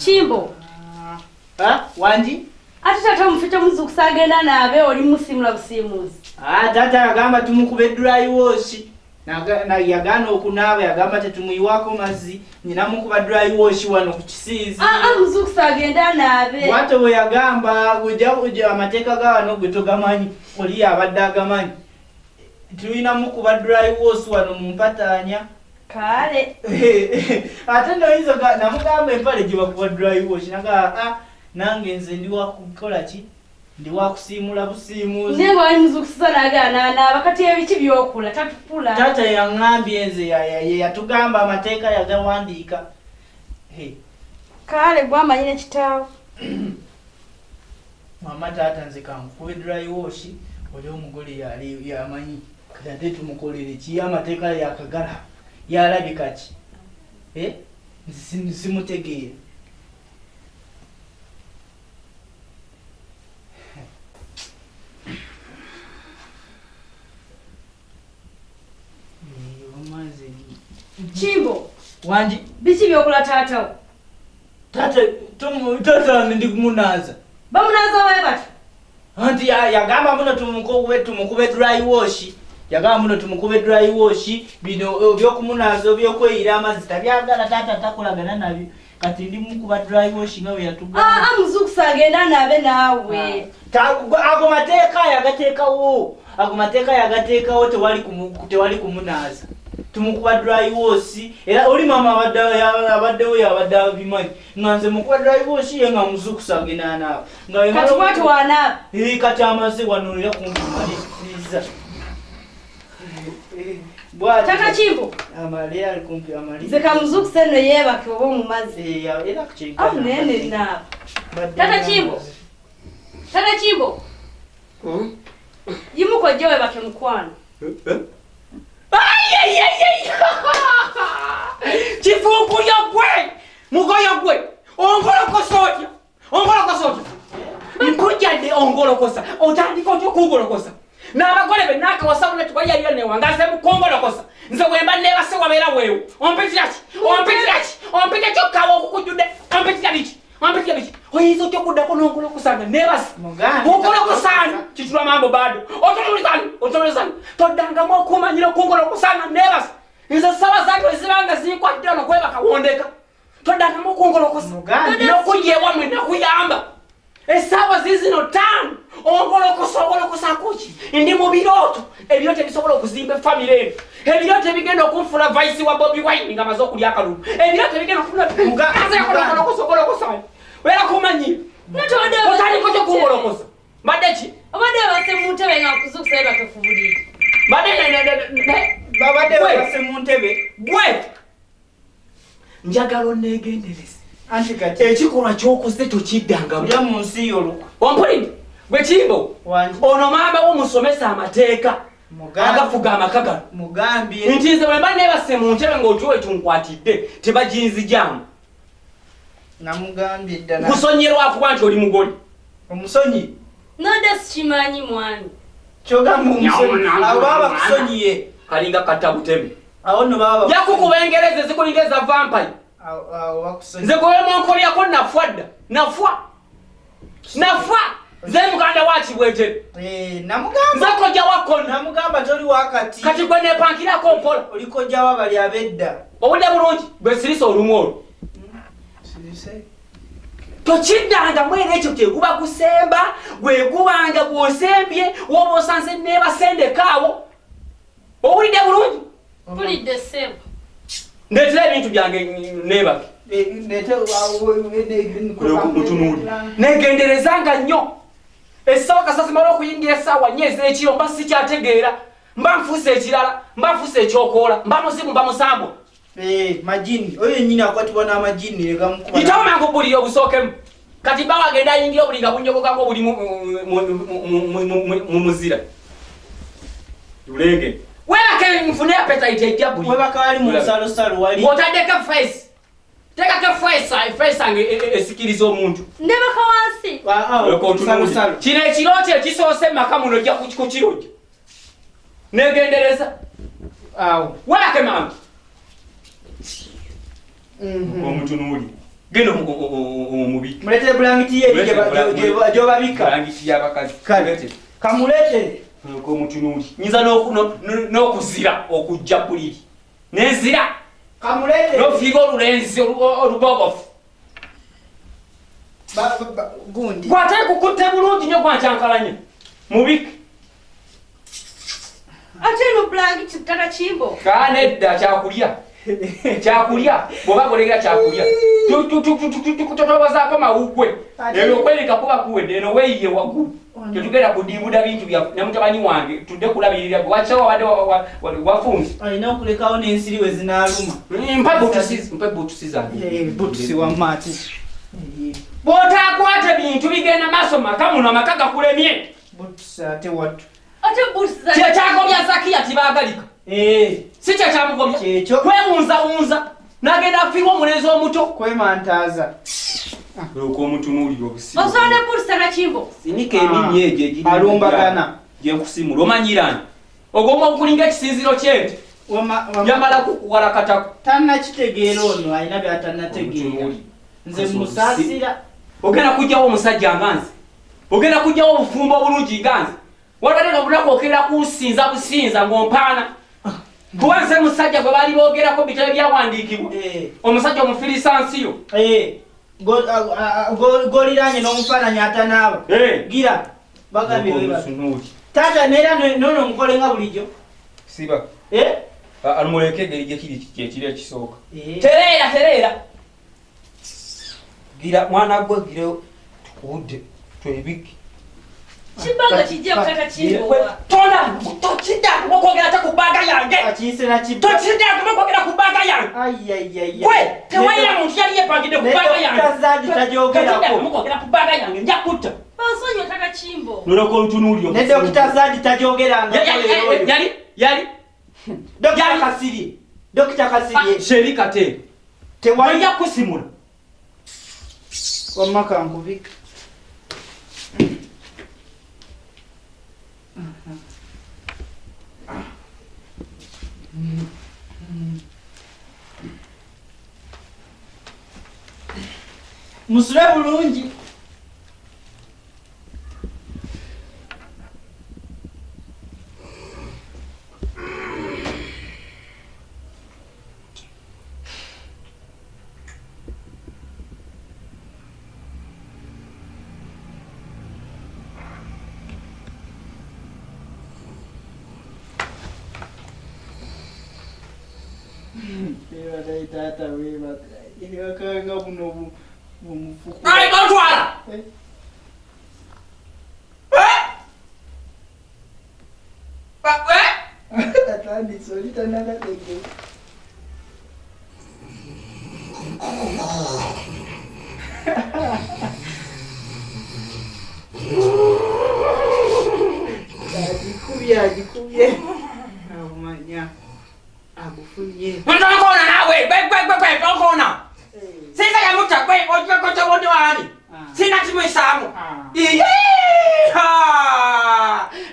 Kimbo. Ah, wangi? Ate taata omufu kyomuzukusa agenda naabe oli musimula busiimuzi. Ah, taata yagamba tumukube dry wash. Yagaana okunaaba yagamba tetumuyiwako mazzi nyina mukuba dry wash wano ku kisiizi. Ah, ah, muzukusa agenda naabe. Bwatyo bwe yagamba ujja amateeka ga wano gwe togamanyi oli yabadde agamanyi. Tulina mukuba dry wash wano mu mpataanya. Kale. Ate noyinza namugamba empale gye bakuba dry wash naga ah, nange nze ndi wakukola ki? Ndi wakusiimula busiimuzi. Naye wali muzukusiza nagaana anaaba kati ebiki byokula tatukula. Taata yaŋŋambye nze ye yatugamba amateeka yagawandiika. Kale gwamanyi ne kitaawo. Mama taata nze kankukube dry wash oli omugole yali yamanyi kati ate tumukolere ki amateeka yakagala yalabika ki eh? Nze simutegeera. Kimbo. Wangi. Biki byokola taatawo? Taata taata ndi kumunaaza. Bamunaaza waye bati? Anti yagamba muno tumukube tumukube dry wash. Yagamba muno tumukube dry wash bino ebyokumunaaza ebyokweyira amazzi tabyagala taata takolagana nabyo. Kati ndi mukuba dry wash nga bwe yatugamba. Ah, ah, muzukusa agenda naabe naawe. Ago mateeka yagateekawo. Ago mateeka yagateekawo tewali kumunaaza. Tumukuba dry wash era oli mama abaddewo yabadde abimanyi nga nze mukuba dry wash ye nga muzukusa agenda anaaba. Nga kati bwati wanaaba. Kati amaze wano era kumpi maliriza. Tata Kimbo. Amale ali kumpi amali. Nze kamuzukuse nno yeebake oba omumazi. Era kyenkana. Nene naaba. Tata Kimbo. Tata Kimbo. Yimuka ojje weebake mukwano. Kifuukulya gwe! Mugoyo gwe! Ongolokosa otya? Ongolokosa otya? Nkujjadde ongolokosa. Otandika otya okungolokosa? N'abagole be naakawasa bonna tewali newangaze mukongolokosa. Nze bwe mba neebase wabeera weewo. Ompitira ki? Ompitira ki? Ompitira ki okukaawa okukujjudde? Ompitira biki? Ompitira biki? Oyinza otya okuddako n'ongolokosa nga neebase? Ongolokosa ani? Kitula mambo bado. Otonoolezani? Otonoolezani? Toddangamu okumanyira okungolokosa nga neebase. Nze ssaawa zange bwe ziba nga zinkwatidde wano kwebaka wondeka. Toddangamu okungolokosa. N'okujja ewammwe nakuyamba. Essaawa ziizino 5 ongolokosa ongolokosako ki? Ndi mu birooto. Ebirooto ebisobola okuzimba efamire eno. Ebirooto ebigenda okunfuula vice wa Bobi Wine nga maze okulya akalulu. Ebirooto ebigenda okunfuula ongolokosa ongolokosa. Obeera kumanyi. Otandika otya okungolokosa? Mbadde ki? Obadde webase mu ntebe nga nkuzuukusa webake ku buliri. Mbadde babadde webase mu ntebe. Gwe! Njagala onneegendereze. Anti kati ekikolwa ky'okoze tokiddangamu. Olya mu nsi yo olukwe. Ompulidde? Gwe Kimbo. Wangi. Ono maama wo musomesa amateeka agafuga amaka gano. Mugambye. Nti nze bwe mba neebase mu ntebe ng'otulo etunkwatidde tebaginzigyamu. Namugambye ddala. Nkusonyiye lwakuba nti oli mugole. Omusonyi? Nodde sikimanyi mwami. Kyogamba omusonyi. Abo baba bakusonyiye. Kalinga katta buteme. Awo nno baba bakusonyiye. Yakukuba engereza ezikulinga eza vampire. Awo bakusonyiye. Nze gwe monkolyako nafwa dda. Nafwa. Nafwa. Nze muganda wa Kibwetere. Namugamba. Nze kojja wa Koni. Namugamba toli wakati. Kati gwe nepankirako mpola. Oli kojja wa bali ab'edda. Owulira bulungi gwe sirisa olumu olwo. Sirise. Tokiddangamu era ekyo kye guba gusemba, gwe gubanga gw'osembye, w'oba osanze neebasendekaawo. Owulidde bulungi? Mpulidde ssebo. Ndeetera ebintu byange neebake. Neegenderezanga nnyo. Essaawa kasita zimala okuyingira essaawa nnya ez'ekiro mba sikyategeera, mba nfuuse ekirala, mba nfuuse ekyokoola, mba muzimu, mba musambwa. Majini oyo yennyini akwatibwa n'amajini ne gamukuba. Yitawo mangu buliri obusookemu. Kati bba wagenda ayingira obuliri nga bunyogoga ng'obuli mu muzira. Lulenge. Weebake nfune appetite ejja buli. Weebaka wali mu nsalosalo wali. Ng'otaddeko face. Teekako face, face yange esikiriza omuntu. Nneebaka wansi. Leka otunuulire. Kino ekiro kye ekisoose mu maka muno ojja kukirojja. Neegendereza. Awo. Weebake mangu. Omutunuuli. Genda omubike. Muletere bulangiti ye gyobabika. Bulangiti y'abakazi. Kale. Kamuletere. Omutunuuli. Nyinza n'okuzira okujja buliri. Nenzira. Kamuletere. N'ofiiga olulenzi olubogofu. Gundi. Gwate kukutte bulungi nnyo gwankyankalanye. Mubike. Ate eno bulangiti tata Kimbo. Kaa nedda kyakulya. Kyakulya bw'oba golegera kyakulya. Tutobozaako mawuggwe. Ebyo okwereka kuba kuwedde eno weeyiye waggulu. Tetugenda kudiibuda bintu bya ne mutabani wange tudde kulabirira gwe wakisa wabadde wafunze. Alina okulekawo n'ensiri we zinaaluma. Mpa butusi zange. Butusi wamma ate. Bw'otaakwate bintu bigenda maaso maka muno amaka gakulemye. Butusi ate wattu. Ate butusi zange. Kyekyagobya Zakiya tibaagalika. Si kyekyamugobya. Kyekyo. Kwewunzawunza. N'agenda afiirwa omulenzi omuto. Kwemantaaza. Omutunuulira obusimu. Osobola ne butusi tata Kimbo. Sinika eminnyo egyo egiri Alumbagana. Gye nkusimula omanyirani. Ogw'omu ogulinga ekisinziro ky'ente. Yamala kukuwalakatako. Tannakitegeera ono alina by'atannategeera. Nze musaasira. Ogenda kujjawo omusajja nga nze. Ogenda kujjawo obufumbo obulungi nga nze. Wabadde n'obulaku okeera kunsinza businza ng'ompaana. Kuba nze musajja gwe baali boogerako bitabo byawandiikibwa. Omusajja omufirisansiyo. Goliraanye n'omufaananyi atanaaba. Gira. Bagambye bwe bati. Taata neera nono mukole nga bulijjo. Siba. Alumuleke engeri gye kiri kyekiri ekisooka. Tereera tereera. Gira mwana gwe gira tukuwudde twebike. Kibbanga kijja kutata Kimbo. Tonda tokidda okwogera ate ku bbanga yange. Akiyise na kibba. Tokidda okwogera ku bbanga yange. Ayayaya. Gwe tewalina muntu yali yeepangidde ku bbanga yange. Ne Dr. Zadi tagyogerako. Tokidda okwogera ku bbanga yange nja kutta. Bansonyiwe tata Kimbo. Noleka olutunuulira. Ne Dr. Zadi tagyogeranga. Yali yali Dr. Kasirye. Dr. Kasirye. Sheri Kate. Tewali nja kusimula. Wamma kankubike. Musule bulungi. Taata weebaka buno bumufuku. Ayi batwala. Atandise oli tannakategeera. Agikubye agikubye. Agumanya. Agufunye. Ntonkona naawe gwe gwe gwe gwe ntonkona. Sinza yamutta gwe ojjeko wani. Sina kimuyisaamu.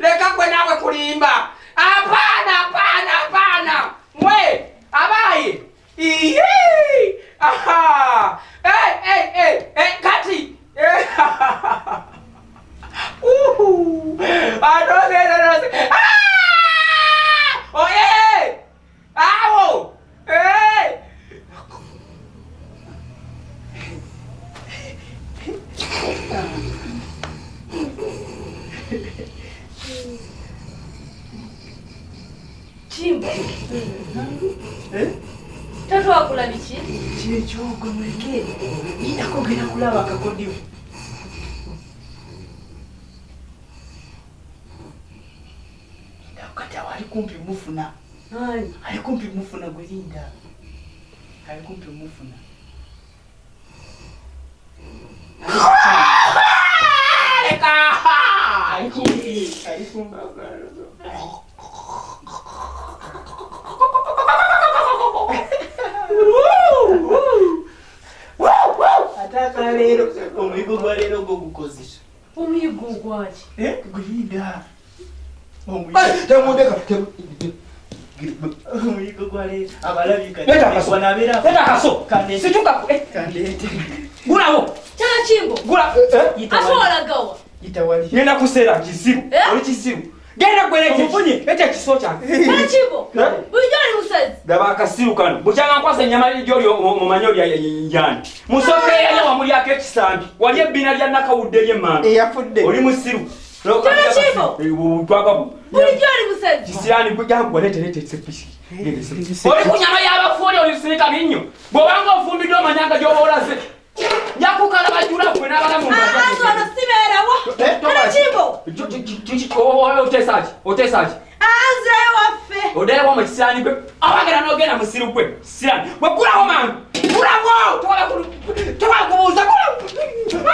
Leka gwe naawe kulimba. Hapana hapana hapana. Mwe abaye. Aha. Kati. Uhu. Anose. Ah! Oye! Awo! Hey! Kimbo. Tata wakula biki? Kyekyo gwe muleke. Nindako ogenda kulaba akakodyo. Nindako kati awo ali kumpi mufuna. Ali kumpi mufuna gwe linda. Ali kumpi mufuna. Leka! Ali kumpi. Ali kumpi. Ataka leero omuyigo gwa leero gwo gukozesa. Omuyigo gwaki? Gulinda. Temundeka. Omuyigo gwale abalabi kati. Leta akaso. Wanabeera. Leta akaso. Kandeete. Situka. Kandeete. Gulawo. Kyala kimbo. Gula. Yita Ate wali. olagawa. Yita wali. Ngenda kuseera kisiru. Eh? Oli kisiru. Genda gwe leta. Omufunye? Leta ekiso kyange. Kyala kimbo. Eh? Bulijjo oli musezi. Laba akasiru kano. Bukyanga nkwasa ennyama gy'oli omanyi olya yani. Musoke eyalya wamulyako ekisambi. Wali ebbina lya nakawudde ery'emmanga. Eyafudde. Oli musiru. Kyala kimbo. Twagwa Bulijjo oli musezi. kisirani gwe jangu leeta leeta esepiki. Oli ku nyama y'abafu oli olisirika binnyo. Bw'obanga ofumbiddwa omanyanga gy'oba olaze. Njakukala bajula gwe n'abalamu. Anze wano sibeerawo. Eh, Kyala kimbo. Oteesa ki? Oteesa ki? Anzirayo waffe. Oddeyo mu kisirani gwe. Awagera n'ogenda musiru gwe. Kisirani. Gwe gulawo mangu. Gulawo! Tewala kubuuza. Gulawo! Ah!